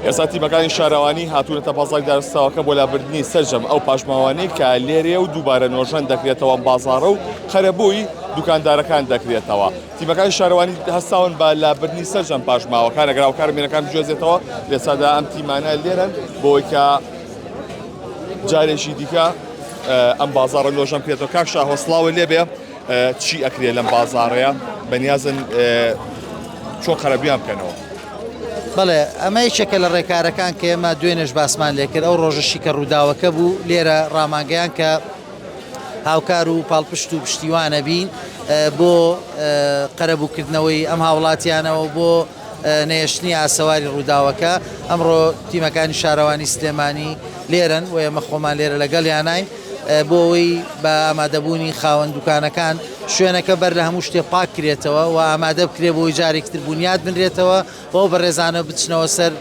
ئێستا تیمەکانی شارەوانی هاتوونەتە بازاڕی دارستاوەکە بۆ لابردنی سەرجەم ئەو پاشماوانەی کە لێرەیە و دووبارە نۆژەن دەکرێتەوە بازاڕە و قەرەبووی دوکاندارەکان دەکرێتەوە. تیمەکانی شارەوانی هەستاون بە لابردنی سەرجەم پاشماوەکان ئەگەر هاوکارم وێنەکان بگوێزێتەوە لێسادا ئەم تیمانە لێرەن بۆی کە جارێکی دیکە ئەم بازاڕە نۆژەن بکرێتەوە. کاک شاهۆ سڵاوە لێبێ، چی ئەکرێ لەم بازاڕەیە؟ بەنیازن چۆن قەرەبوویان بکەنەوە؟ بەڵێ ئەمە یەکێکە لە ڕێکارەکان کە ئێمە دوێنێش باسمان لێکرد ئەو ڕۆژەشی کە ڕووداوەکە بوو لێرە ڕامانگەیان کە هاوکار و پاڵپشت و پشتیوانە بین بۆ قەرەبووکردنەوەی ئەم هاوڵاتیانەوە بۆ نەهێشتنی ئاسەواری ڕووداوەکە ئەمڕۆ تیمەکانی شارەوانی سلێمانی لێرەن و ئێمە خۆمان لێرە لەگەڵیانین بۆ ئەوەی بە ئامادەبوونی خاوەن دوکانەکان شوێنەکە بەر لە هەموو شتێ پاک کرێتەوە و ئامادە بکرێ بۆی جارێکی تر بونیاد بنرێتەوە و ئەو بەڕێزانە بچنەوە سەر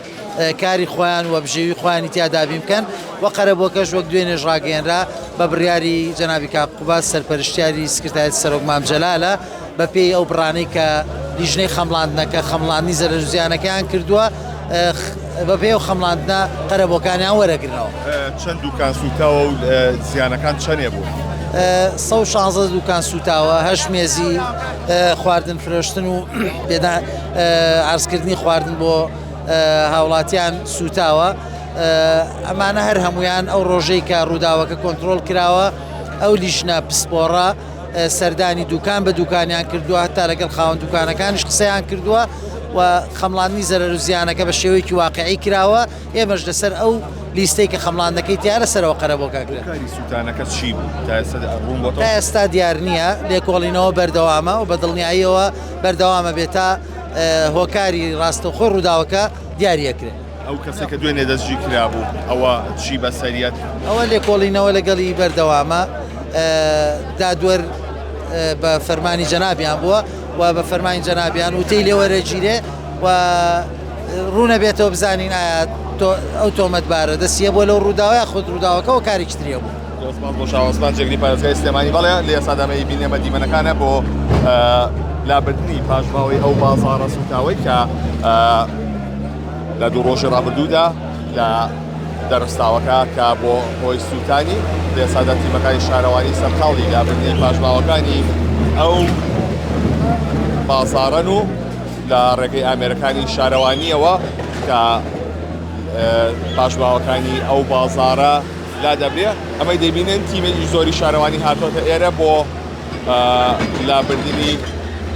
کاری خۆیان و بژێوی خۆیانی تیا دابین بکەن و قەرەبووەکەش وەک دوێنێش ڕاگەیەنرا بە بڕیاری جەنابی کاک قوباد سەرپەرشتیاری سکرتایەتی سەرۆک مام جەلالە بە پێی ئەو بڕانەی کە لیژنەی خەمڵاندنەکە خەمڵاندنی زەرەر و زیانەکەیان کردووە بە پێی ئەو خەمڵاندنە قەرەبووەکانیان وەرەگرنەوە. چەند دوکان سووتاوە و زیانەکان چەندێ بوون؟ 116 دوکان سووتاوە، هەشت مێزی خواردن فرۆشتن و عەرزکردنی خواردن بۆ هاوڵاتیان سووتاوە. ئەمانە هەر هەمویان ئەو ڕۆژەی کە ڕووداوەکە کۆنتترۆل کراوە ئەو لیژنە پسپۆڕە سەردانی دوکان بە دوکانیان کردووە هەتا لەگەڵ خاوەن دوکانەکانیش قسەیان کردووە و خەمڵاندنی زەرەر و زیانەکە بە شێوەیەکی واقعی کراوە ئێمەش لەسەر ئەو لیستەی کە خەمڵاندنەکەی تیا لەسەرەوە قەرەبووەکە کرا. هۆکاری سووتانەکە چی بوو؟ تا ئێستا ڕوون بۆتەوە؟ تا ئێستا دیار نییە، لێکۆڵینەوە بەردەوامە و بە دڵنیاییەوە بەردەوامە بێت تا هۆکاری ڕاستەوخۆی ڕووداوەکە دیاری ئەکرێت. ئەو کەسەی کە دوێنێ دەستگیر کرابوو ئەوە چی بەسەریەت؟ ئەوە لێکۆڵینەوە لەگەڵی بەردەوامە، دادوەر بە فەرمانی جەنابیان بووە و بە فەرمانی جەنابیان وتەی لێ وەرەگیرێ و ڕوونەبێتەوە بزانین ئایا ئەو تۆمەتبارە دەستی هەبووە لەو ڕووداوە یاخود ڕووداوەکە هۆکارێکی تری هەبوو. زۆر سپاس بۆ شاوەسمان جێگری پارێزگای سلێمانی. بەڵێ لە ئێستادا ئەمە ئەیبینین ئەمە دیمەنەکانە بۆ لابردنی پاشماوەی ئەو بازاڕە سووتاوەی کە لە دوو ڕۆژی ڕابردوودا لە دەرستاوەکە کە بۆ هۆی سووتانی لە ئێستادا تیمەکانی شارەوانی سەرقاڵی لابردنی پاشماوەکانی ئەو بازاڕەن و لە ڕێگەی ئامێرەکانی شارەوانییەوە کە پاشماوەکانی ئەو بازاڕە لادەبرێ. ئەمەی دەیبینن تیمێکی زۆری شارەوانی هاتۆتە ئێرە بۆ لابردنی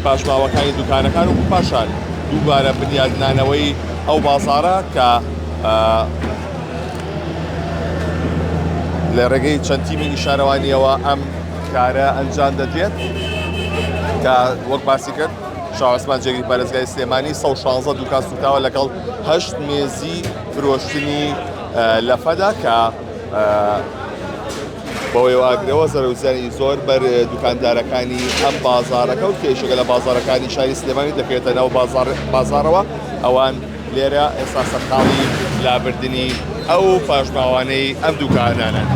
پاشماوەکانی دوکانەکان و پاشان دووبارە بنیادنانەوەی ئەو بازاڕە کە لە ڕێگەی چەند تیمێکی شارەوانیەوە ئەم کارە ئەنجام دەدرێت کە وەک باسی کرد شاعوسمان جێگری پارێزگای سلێمانی 116 دوکان سوتاوە لەگەڵ هەشت مێزی فرۆشتنی لەفەدا کە بەوەی ئاگرەوە زەرەوزیانی زۆر بەر دوکاندارەکانی ئەم بازارەکە و کێشەکە لە بازارەکانی شاری سلێمانی دەکەوێتە ناو بازارەوە ئەوان لێرە ئێستا سەرقاڵی لابردنی ئەو پاشماوانەی ئەم دوکانانەن.